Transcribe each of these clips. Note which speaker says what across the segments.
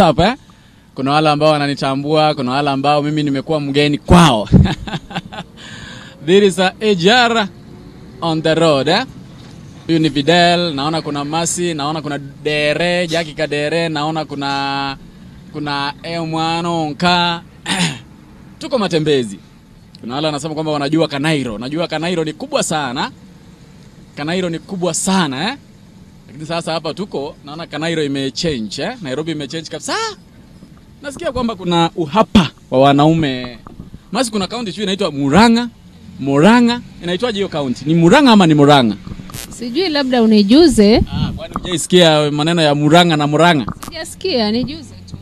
Speaker 1: Up, eh? Kuna wale ambao wananitambua, kuna wale ambao mimi nimekuwa mgeni kwao. There is a AGR on the road, eh? Huyu ni Fidel, naona kuna Masi, naona kuna Dere, Jackie Kadere, naona kuna Emwano Nka. Tuko matembezi. Kuna wale wanasema kwamba wanajua Kanairo. Najua Kanairo ni kubwa sana. Kanairo ni kubwa sana, eh? Lakini sasa hapa tuko naona Kanairo imechange, eh? Nairobi imechange kabisa. Nasikia kwamba kuna uhapa wa wanaume. Masi, kuna county sijui inaitwa Murang'a. Murang'a inaitwaje hiyo county? Ni Murang'a ama ni Murang'a?
Speaker 2: Sijui, labda unijuze.
Speaker 1: Ah, kwani hujaisikia maneno ya Murang'a na Murang'a?
Speaker 2: Sijasikia, nijuze tu.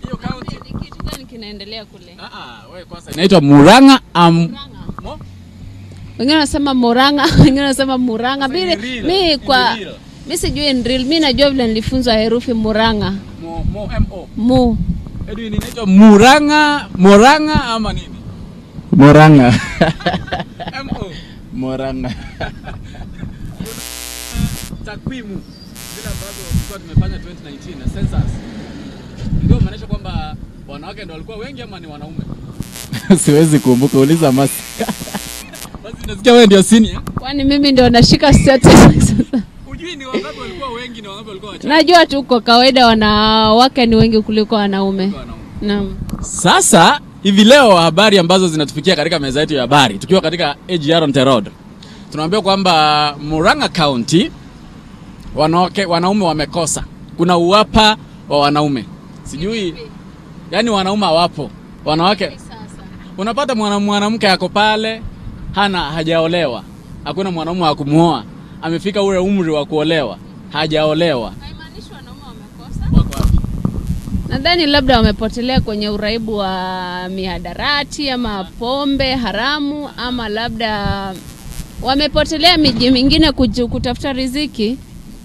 Speaker 1: Hiyo county
Speaker 2: Ni kitu gani kinaendelea kule?
Speaker 1: Ah ah, wewe kwanza, inaitwa Murang'a am Mo?
Speaker 2: Wengine wanasema Murang'a, wengine wanasema Murang'a.
Speaker 1: Sasa
Speaker 2: Mi
Speaker 1: in real,
Speaker 2: mi
Speaker 1: in
Speaker 2: kwa
Speaker 1: real.
Speaker 2: Mi sijui in real. Mi najua vile nilifunzwa herufi Murang'a.
Speaker 1: Mo mo M O.
Speaker 2: Mu.
Speaker 1: Edwin, inaitwa Murang'a, Murang'a ama nini?
Speaker 3: Murang'a.
Speaker 1: M O.
Speaker 3: Murang'a.
Speaker 1: Takwimu zile ambazo tulikuwa tumefanya 2019 na census ndio maanisha kwamba wanawake ndio walikuwa wengi ama ni wanaume?
Speaker 3: Siwezi kumbuka, uliza Masi.
Speaker 1: Basi nasikia wewe ndio senior.
Speaker 2: Kwani mimi ndio nashika statistics sasa?
Speaker 1: Hujui ni wangapi walikuwa wengi na wangapi walikuwa wachache?
Speaker 2: Najua tu kwa kawaida wanawake ni wengi kuliko wanaume.
Speaker 1: Wanaume.
Speaker 2: Naam.
Speaker 1: Sasa hivi leo habari ambazo zinatufikia katika meza yetu ya habari tukiwa katika AGR on the road, tunaambiwa kwamba Murang'a County wanawake, wanaume wamekosa. Kuna uwapa wa wanaume, sijui yani wanaume hawapo, wanawake unapata mwanamke ako pale hana hajaolewa, hakuna mwanaume wa kumuoa, amefika ule umri wa kuolewa, hajaolewa.
Speaker 2: Haimaanishi wanaume wamekosa.
Speaker 1: Wako wapi?
Speaker 2: Nadhani labda wamepotelea kwenye uraibu wa mihadarati ama pombe haramu ama labda wamepotelea miji mingine kutafuta riziki.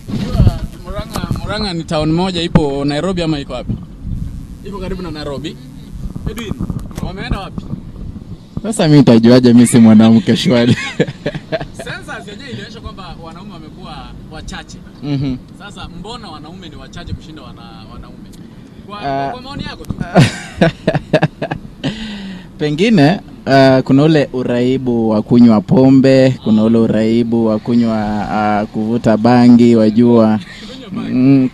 Speaker 1: Unajua, Murang'a ni town moja ipo Nairobi ama iko wapi? Iko karibu na Nairobi. Edwin, wameenda wapi?
Speaker 3: Sasa mimi nitajuaje? Mimi si mwanamke shwali.
Speaker 1: Census yenyewe ilionyesha kwamba wanaume wamekuwa wachache. Sasa mbona wanaume ni wachache kushinda wanaume? Kwa maoni yako tu.
Speaker 3: Pengine kuna ule uraibu wa kunywa pombe, kuna ule uraibu wa kunywa kuvuta bangi, wajua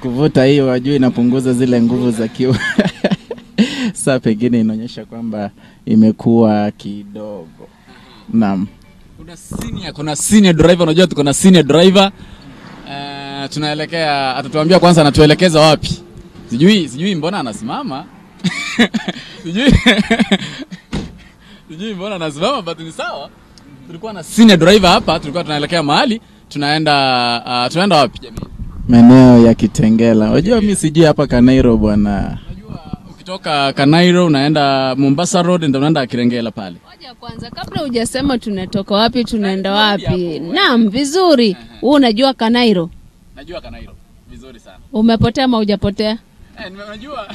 Speaker 3: kuvuta hiyo wajua inapunguza zile nguvu za kiume. Sasa pengine inaonyesha kwamba imekuwa kidogo. Naam.
Speaker 1: Kuna senior driver, unajua tuko na senior driver. Tunaelekea, atatuambia kwanza anatuelekeza wapi. Sijui mbona anasimama. Sijui mbona anasimama, but ni sawa. Tulikuwa na senior driver hapa, tulikuwa tunaelekea mahali, tunaenda wapi, jamii?
Speaker 3: Maeneo ya Kitengela. Unajua mimi sijui hapa Kanairo, bwana.
Speaker 1: Unajua ukitoka Kanairo unaenda Mombasa Road ndio unaenda Kirengela pale.
Speaker 2: Ngoja kwanza, kabla hujasema tunatoka wapi tunaenda wapi. Naam, vizuri. Wewe unajua Kanairo?
Speaker 1: Najua Kanairo vizuri sana.
Speaker 2: Umepotea ama hujapotea?
Speaker 1: Eh, unajua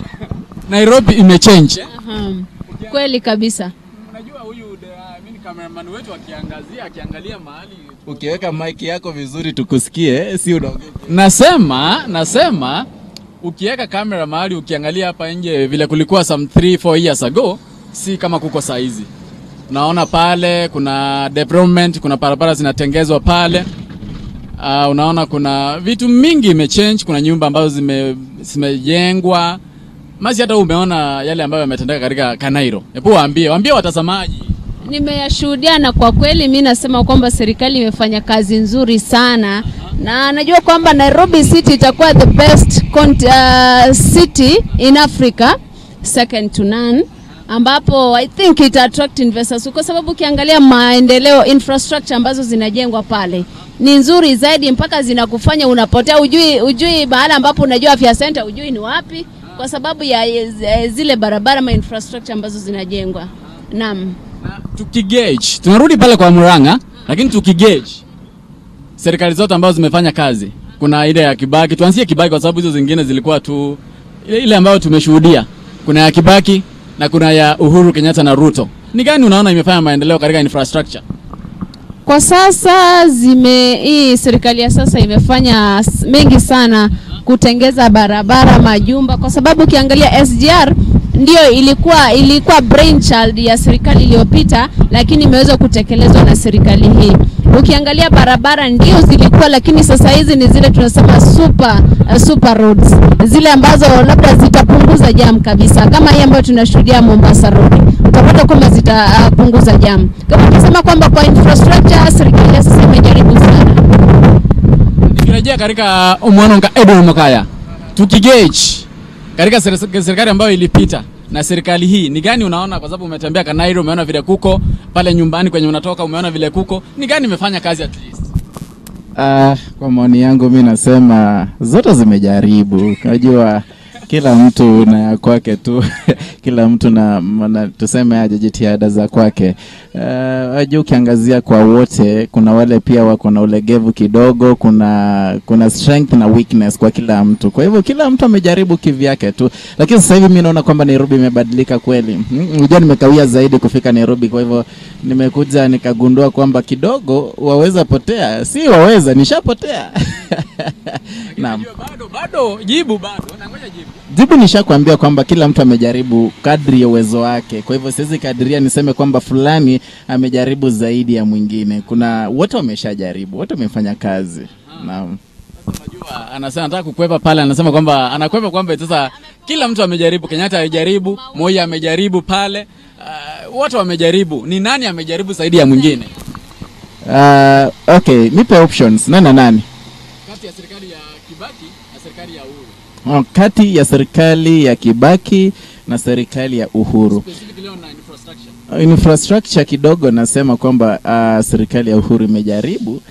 Speaker 1: Nairobi imechange. Eh?
Speaker 2: Aha. Kweli kabisa.
Speaker 1: Unajua huyu I mean cameraman wetu akiangazia, akiangalia mahali.
Speaker 3: Ukiweka mic yako vizuri tukusikie, si unaongea.
Speaker 1: Nasema ukiweka kamera mahali, ukiangalia hapa nje vile kulikuwa some 3 4 years ago, si kama kuko saa hizi. Unaona pale kuna development, kuna barabara zinatengezwa pale. Unaona kuna vitu mingi imechange, kuna nyumba ambazo zimejengwa. Masi, hata umeona yale ambayo yametendeka katika Kanairo. Hebu waambie watazamaji.
Speaker 2: Nimeyashuhudia na kwa kweli mi nasema kwamba serikali imefanya kazi nzuri sana na najua kwamba Nairobi City itakuwa the best city in Africa, second to none, ambapo I think it attract investors kwa sababu ukiangalia maendeleo, infrastructure ambazo zinajengwa pale ni nzuri zaidi mpaka zinakufanya unapotea, ujui mahala ambapo unajua Afya Center ujui ni wapi kwa sababu ya zile barabara ma infrastructure ambazo zinajengwa. Naam.
Speaker 1: Na tukigauge, tunarudi pale kwa Murang'a, lakini tukigauge serikali zote ambazo zimefanya kazi, kuna ile ya Kibaki, tuanzie Kibaki kwa sababu hizo zingine zilikuwa tu ile ile ambayo tumeshuhudia. Kuna ya Kibaki na kuna ya Uhuru Kenyatta na Ruto. Ni gani unaona imefanya maendeleo katika infrastructure?
Speaker 2: Kwa sasa hii serikali ya sasa imefanya mengi sana. kutengeza barabara, majumba, kwa sababu ukiangalia SGR ndio ilikuwa brainchild ya serikali iliyopita, lakini imeweza kutekelezwa na serikali hii. Ukiangalia barabara ndio zilikuwa, lakini sasa hizi ni zile tunasema super roads, zile ambazo labda zitapunguza jam kabisa, kama hii ambayo tunashuhudia Mombasa Road, utapata kwamba zitapunguza jam. Kama tunasema kwamba kwa infrastructure serikali sasa imejaribu sana.
Speaker 1: Nikirejea katika Omwanonga Edwin Mokaya, tukigauge katika serikali ambayo ilipita na serikali hii, ni gani unaona, kwa sababu umetembea Kanairo, umeona vile kuko pale nyumbani kwenye unatoka, umeona vile kuko, ni gani imefanya kazi at least?
Speaker 3: Kwa maoni yangu mimi nasema zote zimejaribu. Unajua kila mtu na ya kwake tu. Kila mtu na tuseme aje jitihada za kwake. Unajua ukiangazia kwa wote, kuna wale pia wako na ulegevu kidogo, kuna strength na weakness kwa kila mtu. Kwa hivyo kila mtu amejaribu kivyake tu. Lakini sasa hivi mimi naona kwamba Nairobi imebadilika kweli. Unajua nimekawia zaidi kufika Nairobi, kwa hivyo nimekuja nikagundua kwamba kidogo waweza potea, si waweza, nishapotea. Naam.
Speaker 1: Bado jibu bado, nangoja jibu.
Speaker 3: Jibu nishakwambia kwamba kila mtu amejaribu kadri ya uwezo wake. Kwa hivyo siwezi kadiria niseme kwamba fulani amejaribu zaidi ya mwingine. Kuna wote wameshajaribu, wote wamefanya kazi. Naam.
Speaker 1: Unajua anasema anataka kukwepa pale, anasema kwamba anakwepa kwamba sasa kila mtu amejaribu, Kenyatta amejaribu, Moi amejaribu pale, wote wamejaribu. Ni nani amejaribu zaidi ya mwingine?
Speaker 3: Okay, nipe options. Nani na nani?
Speaker 1: Kati ya serikali ya Kibaki na serikali ya Uhuru.
Speaker 3: Kati ya serikali ya Kibaki na serikali ya Uhuru.
Speaker 1: Specifically on infrastructure.
Speaker 3: Infrastructure kidogo nasema kwamba serikali ya Uhuru imejaribu,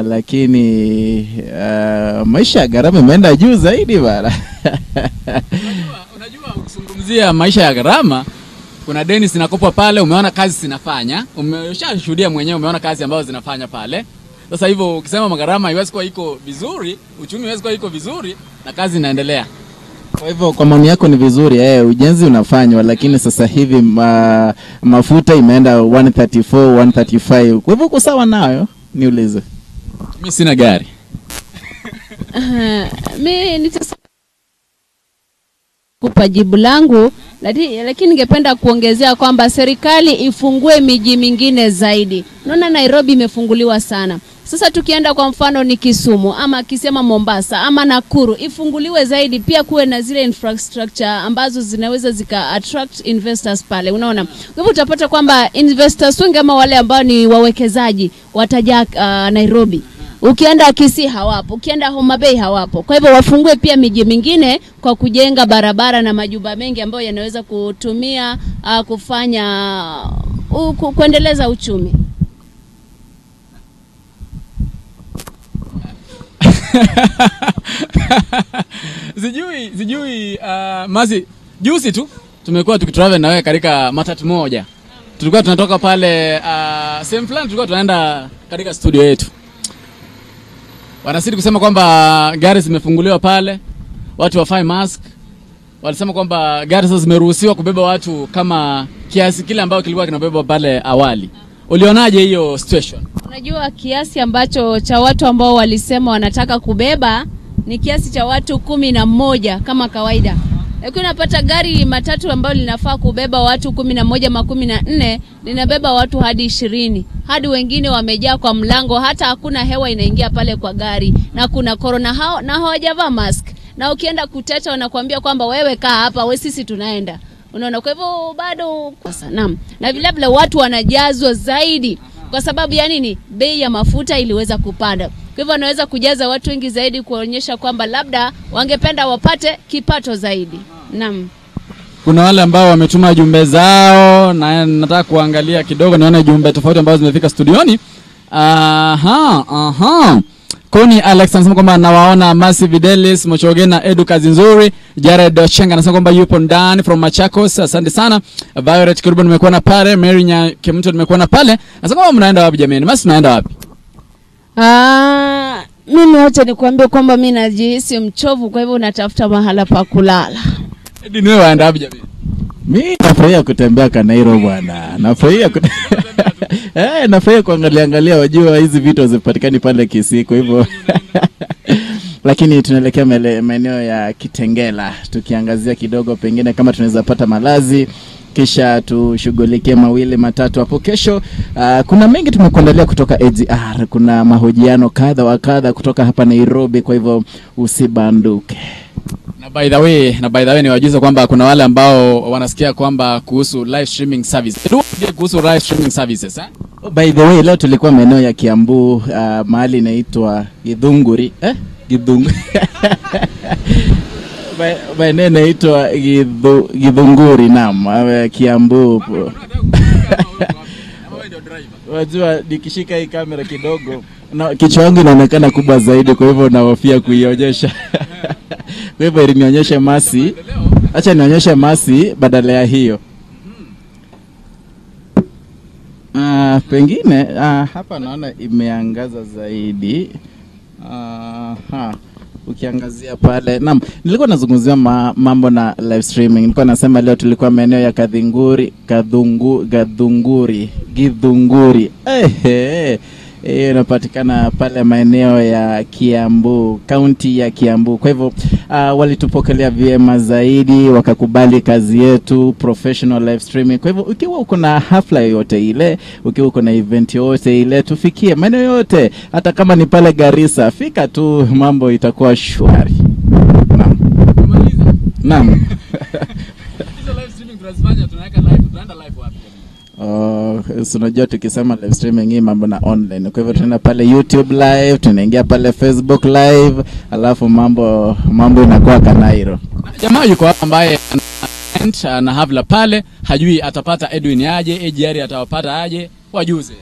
Speaker 3: lakini maisha ya gharama imeenda juu zaidi bana.
Speaker 1: Unajua ukizungumzia maisha ya gharama, kuna deni zinakopwa pale, umeona kazi zinafanya, umeshashuhudia mwenyewe, umeona kazi ambazo zinafanya pale. Sasa hivyo ukisema magharama haiwezi kuwa iko vizuri, uchumi haiwezi kuwa iko vizuri na kazi inaendelea.
Speaker 3: Kwa hivyo kwa maoni yako ni vizuri, ujenzi unafanywa, lakini sasa hivi mafuta imeenda 134, 135. Kwa hivyo uko sawa nayo? Niulize.
Speaker 1: Mimi sina gari.
Speaker 2: Mimi nitasema kupa jibu langu, lakini ningependa kuongezea kwamba serikali ifungue miji mingine zaidi. Naona Nairobi imefunguliwa sana. Sasa tukienda kwa mfano ni Kisumu ama kisema Mombasa ama Nakuru, ifunguliwe zaidi, pia kuwe na zile infrastructure ambazo zinaweza zika attract investors pale. Unaona? Kwa hivyo utapata kwamba investors wengi ama wale ambao ni wawekezaji wataja Nairobi. Ukienda Kisii hawapo, ukienda Homa Bay hawapo. Kwa hivyo wafungue pia miji mingine kwa kujenga barabara na majumba mengi ambayo yanaweza kutumia kufanya kuendeleza uchumi.
Speaker 1: Sijui Mazi, juzi tu tumekuwa tukitravel na wewe katika matatu moja. Tulikuwa tunatoka pale sehemu fulani, tulikuwa tunaenda katika studio yetu. Wanasidi kusema kwamba gari zimefunguliwa pale, watu wafae mask. Walisema kwamba gari sasa zimeruhusiwa kubeba watu kama kiasi kile ambacho kilikuwa kinabebwa pale awali. Ulionaje hiyo situation?
Speaker 2: Unajua kiasi ambacho cha watu ambao walisema wanataka kubeba ni kiasi cha watu 11 kama kawaida. Lakini unapata gari matatu ambayo linafaa kubeba watu 11 ama 14 linabeba watu hadi 20. Hadi wengine wamejaa kwa mlango, hata hakuna hewa inaingia pale kwa gari, na kuna corona hao na hawajavaa mask. Na ukienda kuteta wanakuambia kwamba wewe kaa hapa, wewe sisi tunaenda. Unaona, kwa hivyo bado sasa. Naam. Na vile vile watu wanajazwa zaidi kwa sababu ya nini? Bei ya mafuta iliweza kupanda. Kwa hivyo wanaweza kujaza watu wengi zaidi kuonyesha kwamba labda wangependa wapate kipato zaidi. Naam.
Speaker 1: Kuna wale ambao wametuma jumbe zao na nataka kuangalia kidogo nione jumbe tofauti ambazo zimefika studioni. Aha. Koni Alex anasema kwamba nawaona Masi Videlis, Mochoge na Edu, kazi nzuri. Jared Ochenga anasema kwamba yupo ndani from Machakos, asante sana. Violet Kirubo nimekuwa na pale, Mary Nyakemto nimekuwa na pale. Anasema kwamba mnaenda wapi jamani? Masi tunaenda wapi?
Speaker 2: Mimi wacha nikwambie kwamba mimi najihisi mchovu, kwa hivyo natafuta mahala pa kulala.
Speaker 1: Edu, ni wewe waenda wapi jamani?
Speaker 3: Mimi nafurahia kutembea Kanairo bwana. Nafurahia nafurahia kuangalia angalia, wajua hizi vitu hazipatikani pale Kisii, kwa hivyo Lakini tunaelekea maeneo ya Kitengela, tukiangazia kidogo pengine kama tunaweza pata malazi, kisha tushughulikie mawili matatu hapo kesho. Kuna mengi tumekuandalia kutoka AGR, kuna mahojiano kadha wa kadha kutoka hapa Nairobi, kwa hivyo usibanduke.
Speaker 1: Na by the way, niwajuze kwamba kuna wale ambao wanasikia kwamba kuhusu live streaming service. Kuhusu live streaming services, eh?
Speaker 3: Oh, by the way, leo tulikuwa maeneo ya Kiambu, mahali inaitwa Githunguri, eh? Githunguri. Maeneo inaitwa Githunguri, naam, Kiambu. Wajua nikishika hii kamera kidogo na kichwa yangu inaonekana kubwa zaidi, kwa hivyo nahofia kuionyesha. Kwa hivyo ili nionyeshe Masi, acha nionyeshe Masi badala ya hiyo. Pengine hapa naona imeangaza zaidi. Ukiangazia pale. Naam, nilikuwa nazungumzia mambo na live streaming. Nilikuwa nasema leo tulikuwa maeneo ya Githunguri. Hiyo inapatikana pale maeneo ya Kiambu, kaunti ya Kiambu. Kwa hivyo walitupokelea vyema zaidi, wakakubali kazi yetu, professional live streaming. Kwa hivyo ukiwa uko na hafla yoyote ile, ukiwa uko na event yoyote ile, tufikie maeneo yote, hata kama ni pale Garissa, fika tu, mambo itakuwa shwari. Naam. Naam.
Speaker 1: Hizo live streaming tunazifanya, tunaweka live, tunaenda live wapi?
Speaker 3: Unajua tukisema live streaming hii mambo na online. Kwa hivyo tunaenda pale YouTube live, tunaingia pale Facebook live, alafu mambo inakuwa Kanairo.
Speaker 1: Jamaa yuko hapa ambaye ana hafla pale, hajui atapata Edwin aje, AGR atawapata aje, wajuze.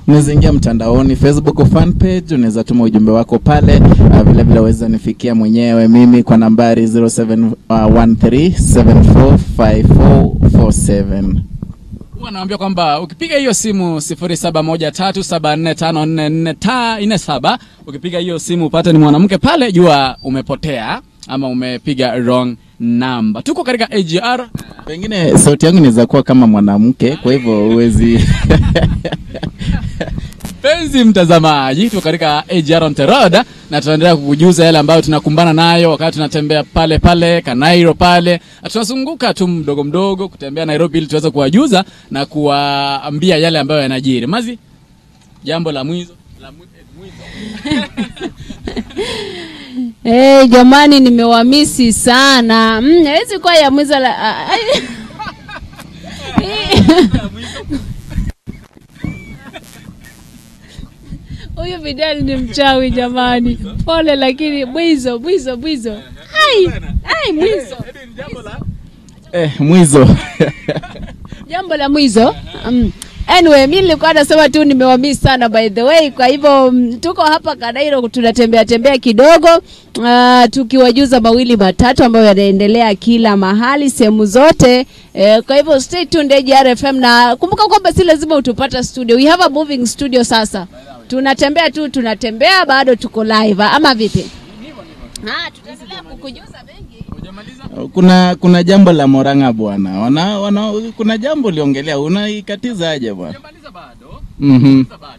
Speaker 3: Unaweza ingia mtandaoni Facebook fan page, unaweza tuma ujumbe wako pale, vile vile waweza nifikia mwenyewe mimi kwa nambari 0713745447.
Speaker 1: Wanaambia kwamba ukipiga hiyo simu 0713745447, ukipiga hiyo simu upate ni mwanamke pale, jua umepotea ama umepiga wrong number. Tuko katika AGR.
Speaker 3: Pengine sauti yangu inaweza kuwa kama mwanamke, kwa hivyo huwezi.
Speaker 1: Penzi mtazamaji, tuko katika AGR on the road na tunaendelea kukujuza yale ambayo tunakumbana nayo wakati tunatembea pale pale Kanairo pale. Tunazunguka tu mdogo mdogo kutembea Nairobi ili tuweze kuwajuza na kuwaambia yale ambayo yanajiri. Mazi, jambo la mwizo.
Speaker 2: Jamani, nimewamisi sana. Haiwezi kuwa ya mwizo la Huyu Vidal ni mchawi jamani. Pole lakini mwizo. Ai mwizo.
Speaker 3: Mwizo.
Speaker 2: Jambo la mwizo. Anyway, mimi nilikuwa nasema tu nimewamiss sana by the way. Kwa hivyo tuko hapa Kanairo tunatembea tembea kidogo, tukiwajuza mawili matatu ambayo yanaendelea kila mahali sehemu zote. Kwa hivyo stay tuned AGR FM, na kumbuka kwamba si lazima utupata studio. We have a moving studio sasa. Tunatembea tu, tunatembea bado tuko live ama vipi? Tutaendelea kukujuza mengi.
Speaker 3: Kuna jambo la Murang'a bwana. Kuna jambo liongelea, unaikatiza aje bwana?
Speaker 1: Hujamaliza bado?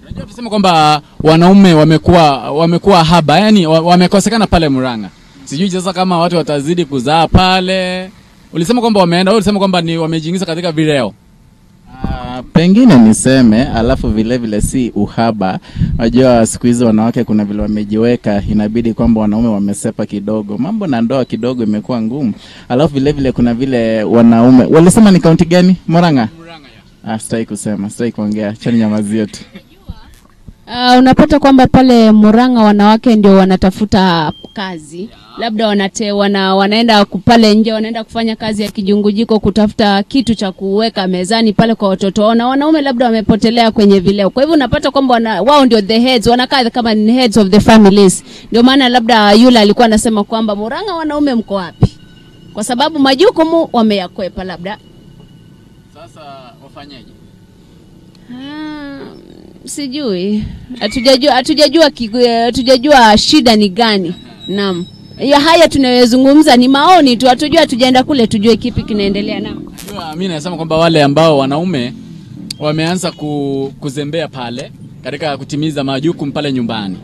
Speaker 1: Unajua tuseme kwamba wanaume wamekuwa haba, yani wamekosekana pale Murang'a. Sijui sasa kama watu watazidi kuzaa pale. Ulisema kwamba wameenda, ulisema kwamba ni wamejiingiza katika vileo.
Speaker 3: Pengine niseme, alafu vile vile si uhaba. Unajua siku hizi wanawake kuna vile wamejiweka, inabidi kwamba wanaume wamesepa kidogo. Mambo na ndoa kidogo imekuwa ngumu. Alafu vile vile kuna vile wanaume. Walisema ni kaunti gani? Murang'a?
Speaker 1: Murang'a ya.
Speaker 3: Sitaki kusema, sitaki kuongea. Chani nyamazie tu.
Speaker 2: Unapata kwamba pale Murang'a wanawake ndio wanatafuta kazi. Labda wanaenda pale nje, wanaenda kufanya kazi ya kijungujiko, kutafuta kitu cha kuweka mezani pale kwa watoto. Na wanaume labda wamepotelea kwenye vileo. Kwa hivyo unapata kwamba wao ndio the heads, wanakaa kama ni heads of the families. Ndio maana labda yule alikuwa anasema kwamba Murang'a wanaume mko wapi? Kwa sababu majukumu wameyakwepa labda.
Speaker 1: Sasa wafanyeje?
Speaker 2: Sijui. Hatujajua shida ni gani. Naam. Ya haya tunayozungumza ni maoni tu, hatujua, hatujaenda kule tujue kipi kinaendelea. Naam.
Speaker 1: Unajua mimi nasema kwamba wale ambao wanaume wameanza kuzembea pale katika kutimiza majukumu pale nyumbani.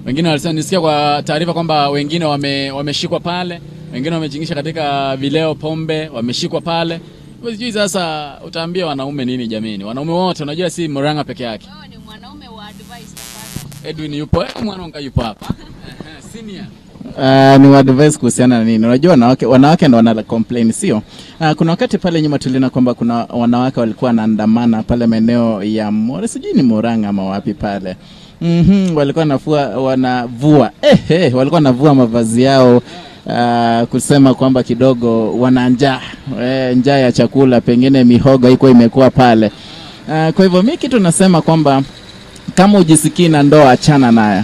Speaker 1: Wengine walisema, nisikia kwa taarifa kwamba wengine wameshikwa pale, wengine wamejingisha katika vileo, pombe, wameshikwa pale. Hivyo sijui sasa utaambia wanaume nini jameni? Wanaume wote, unajua si Murang'a peke yake.
Speaker 2: Wewe ni mwanaume wa advice tafadhali.
Speaker 1: Edwin yupo, Mwanonga yupo hapa. Senior.
Speaker 3: Ni advice kuhusiana na nini? Unajua wanawake ndio wana complain, sio? Kuna wakati pale nyuma tuliona kwamba kuna wanawake walikuwa wanaandamana pale maeneo ya sijui ni Murang'a ama wapi pale. Walikuwa wanavua. Walikuwa wanavua mavazi yao, kusema kwamba kidogo wana njaa, njaa ya chakula, pengine mihogo iko imekuwa pale. Kwa hivyo mimi kitu nasema kwamba kama ujisikii na ndoa, achana nayo.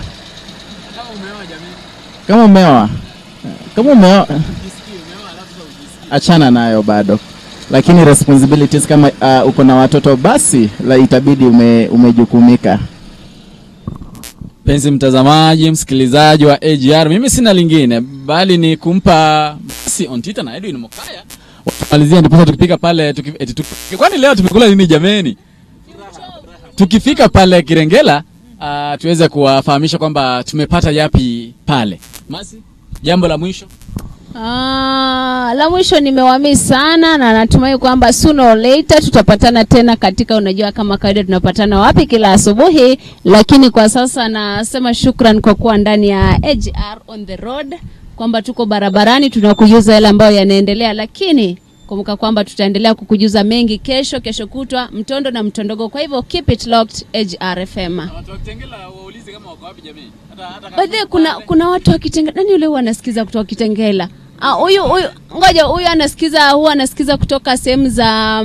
Speaker 3: Kama umeoa achana nayo bado. Lakini responsibilities kama uko na watoto, basi la itabidi umejukumika.
Speaker 1: Penzi mtazamaji, msikilizaji wa AGR, mimi sina lingine bali ni kumpa basi Ontita na Edwin Mokaya watumalizie, ndipo tukipika pale kwani leo tumekula nini jameni? Tukifika pale Kirengela, tuweze kuwafahamisha kwamba tumepata yapi pale. Masi, jambo la mwisho?
Speaker 2: La mwisho nimewamii sana na natumai kwamba sooner or later tutapatana tena katika, unajua kama kawaida tunapatana wapi kila asubuhi, lakini kwa sasa nasema shukran kwa kuwa ndani ya AGR on the road, kwamba tuko barabarani tunakujuza yale ambayo yanaendelea, lakini kumbuka kwamba tutaendelea kukujuza mengi kesho, kesho kutwa, mtondo na mtondogo. Kwa hivyo keep it locked AGR FM.
Speaker 1: Watu wa Kitengela waulize kama wako wapi jamii.
Speaker 2: By the way, kuna watu wa Kitengela. Nani yule huwa anasikiza kutoka Kitengela? Huyu ngoja, huyu anasikiza, huwa anasikiza kutoka sehemu za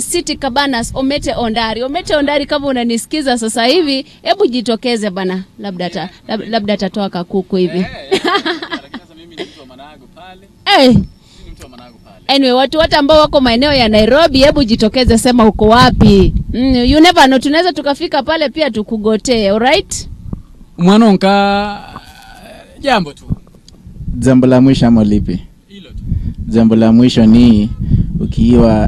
Speaker 2: City Cabanas, Omete Ondari. Omete Ondari, kama unanisikiza sasa hivi, hebu jitokeze bana. Labda atatoa kakuku hivi.
Speaker 1: Sasa mimi ni mtu wa Manago pale. Mimi ni mtu wa Manago pale.
Speaker 2: Anyway, watu wote ambao wako maeneo ya Nairobi, hebu jitokeze, sema uko wapi. You never know, tunaweza tukafika pale pia tukugotee, alright?
Speaker 1: Mwanonka, jambo tu.
Speaker 3: Jambo la mwisho ama lipi?
Speaker 1: Hilo tu.
Speaker 3: Jambo la mwisho ni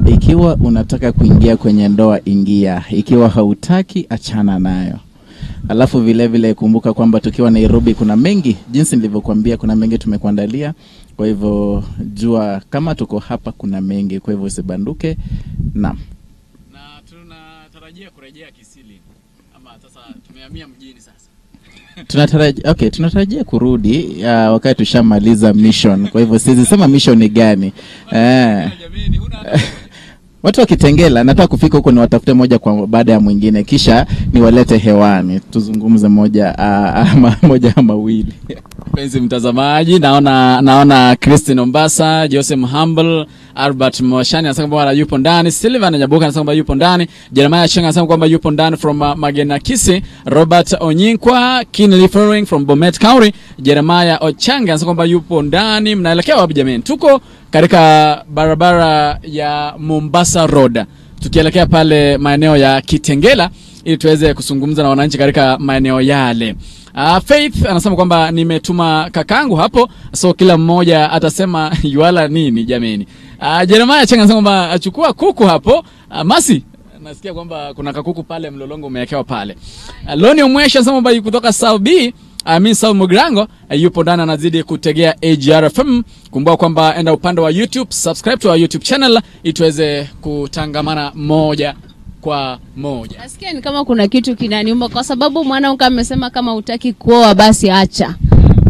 Speaker 3: ikiwa unataka kuingia kwenye ndoa, ingia. Ikiwa hautaki, achana nayo. Alafu vile vile kumbuka kwamba tukiwa Nairobi kuna mengi, jinsi nilivyokuambia kuna mengi tumekuandalia. Kwa hivyo jua kama tuko hapa kuna mengi, kwa hivyo usibanduke. Naam.
Speaker 1: Na tunatarajia kurejea Kisili ama sasa tumehamia mjini sasa?
Speaker 3: Tunatarajia kurudi wakati tushamaliza mission. Kwa hivyo siwezi sema mission ni gani. Watu wa Kitengela nataka kufika huko niwatafute moja kwa baada ya mwingine, kisha niwalete hewani tuzungumze moja ama moja ama mawili.
Speaker 1: Mpenzi mtazamaji, naona Christine Ombasa, Joseph Humble, Albert Mwashani anasema kwamba yupo ndani, Silvan Nyabuka anasema kwamba yupo ndani, Jeremiah Chenga anasema kwamba yupo ndani from Magena Kisi, Robert Onyinkwa, Kinley Ferring from Bomet County, Jeremiah Ochanga anasema kwamba yupo ndani. Mnaelekea wapi jamani? Tuko katika barabara ya Mombasa Road tukielekea pale maeneo ya Kitengela ili tuweze kuzungumza na wananchi katika maeneo yale. Faith anasema kwamba nimetuma kakangu hapo, so kila mmoja atasema yuala nini jameni. Jeremiah Chenga anasema kwamba achukua kuku hapo. Masi, nasikia kwamba kuna kakuku pale mlolongo umewekewa pale. Loni Omwesha anasema kwamba kutoka South B, South Mugrango, yupo ndani anazidi kutegea AGR FM. Kumbuka kwamba enda upande wa YouTube, subscribe to our YouTube channel ili tuweze kutangamana moja kwa moja.
Speaker 2: Nasikia ni kama kuna kitu kinaniuma kwa sababu mwanamke amesema kama hutaki kuoa basi acha.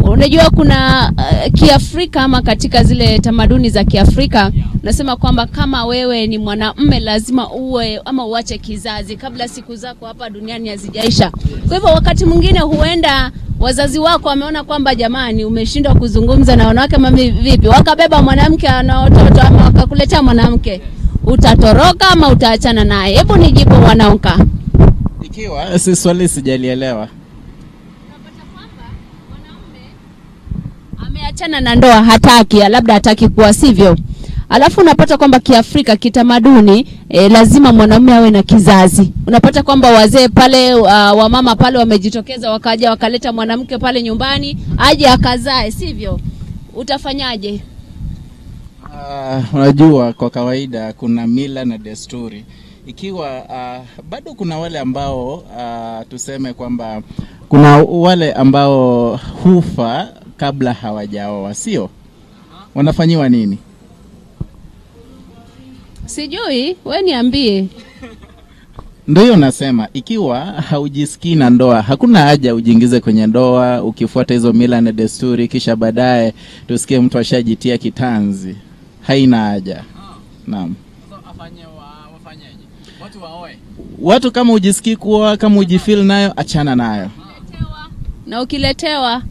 Speaker 2: Unajua kuna Kiafrika ama katika zile tamaduni za Kiafrika nasema kwamba kama wewe ni mwanamume lazima uwe ama uache kizazi kabla siku zako hapa duniani hazijaisha. Kwa hivyo wakati mwingine huenda wazazi wako wameona kwamba jamani umeshindwa kuzungumza na wanawake mami vipi, wakabeba mwanamke ana watoto ama wakakuletea mwanamke, utatoroka ama utaachana naye? Hebu nijibu wanaonka.
Speaker 3: Ikiwa si swali sijalielewa.
Speaker 2: Unapata kwamba mwanaume ameachana na ndoa, hataki, labda hataki kuwa sivyo. Alafu unapata kwamba Kiafrika kitamaduni lazima mwanaume awe na kizazi. Unapata kwamba wazee pale wamama pale wamejitokeza wakaja wakaleta mwanamke pale nyumbani aje akazae, sivyo? Utafanyaje?
Speaker 3: Unajua kwa kawaida kuna mila na desturi. Ikiwa bado kuna wale ambao tuseme kwamba Kuna wale ambao hufa kabla hawajaoa, sio? Wanafanyiwa nini?
Speaker 2: Sijui, we niambie.
Speaker 3: Ndio hiyo nasema, ikiwa haujisikii na ndoa, hakuna haja ujiingize kwenye ndoa ukifuata hizo mila na desturi, kisha baadaye tusikie mtu ashajitia kitanzi. Haina haja. Naam.
Speaker 1: Wafanyeje? Watu waoe.
Speaker 3: Watu kama ujisikii kuoa, kama ujifeel nayo, achana nayo.
Speaker 2: Na ukiletewa,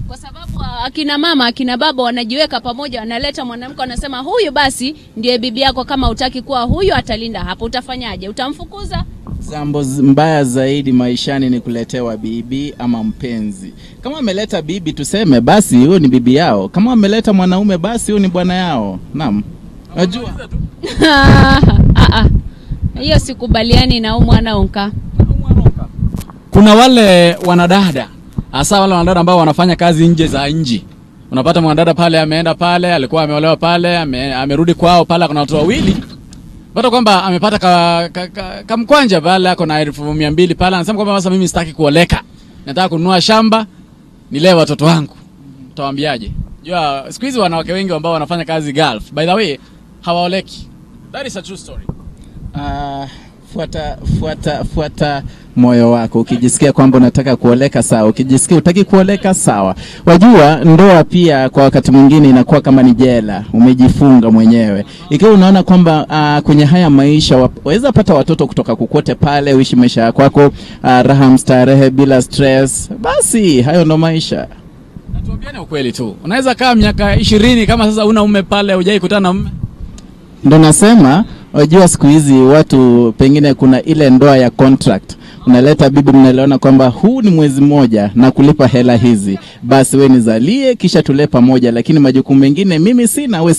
Speaker 2: kwa sababu akina mama akina baba wanajiweka pamoja, wanaleta mwanamke, wanasema huyu basi ndiye bibi yako, kama hutaki kuwa huyu atalinda hapo, utafanyaje? Utamfukuza?
Speaker 3: Jambo mbaya zaidi maishani ni kuletewa bibi ama mpenzi. Kama ameleta bibi tuseme basi huyo ni bibi yao. Kama ameleta mwanaume basi huyo ni bwana yao. Naam. Unajua?
Speaker 2: Hiyo sikubaliani na mwana onka.
Speaker 1: Kuna wale wanadada, hasa wale wanadada ambao wanafanya kazi nje za nchi. Unapata mwanadada pale ameenda pale, alikuwa ameolewa pale, amerudi kwao pale, kuna watoto wawili. Pata kwamba amepata kamkwanja pale, ako na 200,000 pale, anasema kwamba sasa mimi sitaki kuoleka. Nataka kununua shamba, nilee watoto wangu. Utawaambiaje? Jua siku hizi wanawake wengi ambao wanafanya kazi Gulf, by the way, hawaoleki. That is a true story.
Speaker 3: Fuata moyo wako. Ukijisikia kwamba unataka kuoleka sawa, ukijisikia hutaki kuoleka sawa. Wajua ndoa pia kwa wakati mwingine inakuwa kama ni jela, umejifunga mwenyewe. Ikiwa unaona kwamba kwenye haya maisha waweza pata watoto kutoka kukote pale, uishi maisha yako raha mstarehe bila stress, basi hayo ndo maisha.
Speaker 1: Na tuambiane ukweli tu, unaweza kaa miaka 20 kama sasa una mume pale, hujai kutana na mume.
Speaker 3: Ndo nasema, wajua siku hizi watu pengine kuna ile ndoa ya contract. Unaleta bibi, mnaelewana kwamba huu ni mwezi mmoja na kulipa hela hizi, basi we nizalie kisha tule pamoja, lakini majukumu mengine mimi sina, we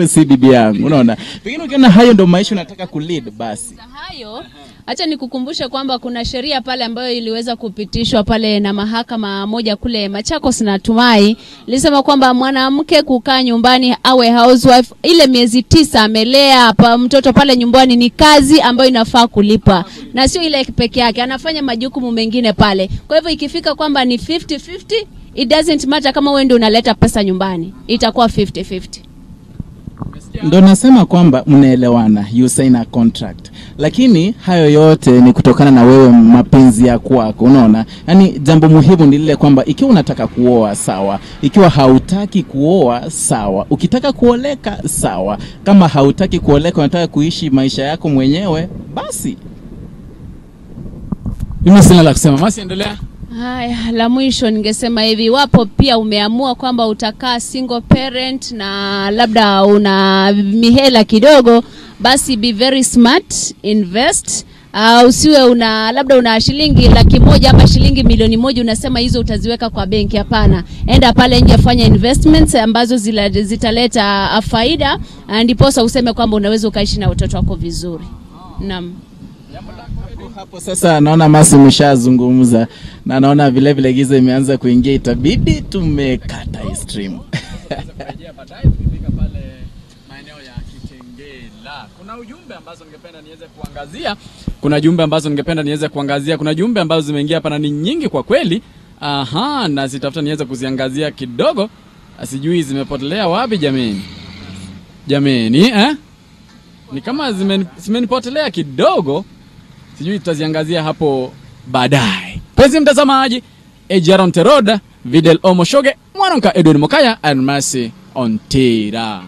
Speaker 3: si bibi yangu. Unaona, pengine ukiona hayo ndo maisha unataka kulead, basi
Speaker 2: hayo. Acha nikukumbushe kwamba kuna sheria pale ambayo iliweza kupitishwa pale na mahakama moja kule Machakos natumai, ilisema kwamba mwanamke kukaa nyumbani awe housewife ile miezi 9 amelea mtoto pale nyumbani ni kazi ambayo inafaa kulipa, na sio ile peke yake, anafanya majukumu mengine pale. Kwa hivyo ikifika kwamba ni 50-50, it doesn't matter kama wewe ndio unaleta pesa nyumbani, itakuwa 50-50.
Speaker 3: Ndo nasema kwamba mnaelewana, you sign a contract. Lakini hayo yote ni kutokana na wewe mapenzi ya kwako, unaona? Yaani jambo muhimu ni lile kwamba ikiwa unataka kuoa sawa, ikiwa hautaki kuoa sawa, ukitaka kuoleka sawa, kama hautaki kuoleka unataka kuishi maisha yako mwenyewe basi.
Speaker 1: Mimi sina la kusema, basi endelea.
Speaker 2: Haya, la mwisho ningesema hivi, wapo pia umeamua kwamba utakaa single parent na labda una mihela kidogo, basi be very smart, invest. Usiwe una labda una shilingi 100,000 ama shilingi 1,000,000 unasema hizo utaziweka kwa benki. Hapana, enda pale nje, fanya investments ambazo zitaleta faida, ndiposa useme kwamba unaweza ukaishi na watoto wako vizuri. Naam.
Speaker 3: Hapo sasa naona Masi umeshazungumza na naona vile vile giza imeanza kuingia, itabidi tumekata hii stream.
Speaker 1: Kuna ujumbe ambazo ningependa niweze kuangazia. Kuna jumbe ambazo ningependa niweze kuangazia. Kuna jumbe ambazo zimeingia hapa na ni nyingi kwa kweli. Aha, na sitafuta niweze kuziangazia kidogo. Sijui zimepotelea wapi jameni. Jameni, eh? Ni kama zimenipotelea kidogo. Sijui tutaziangazia hapo baadaye. Penzi mtazamaji, Ejaron Teroda, Videl Omoshoge, Mwananka Edwin Mokaya, and Mercy Ontira.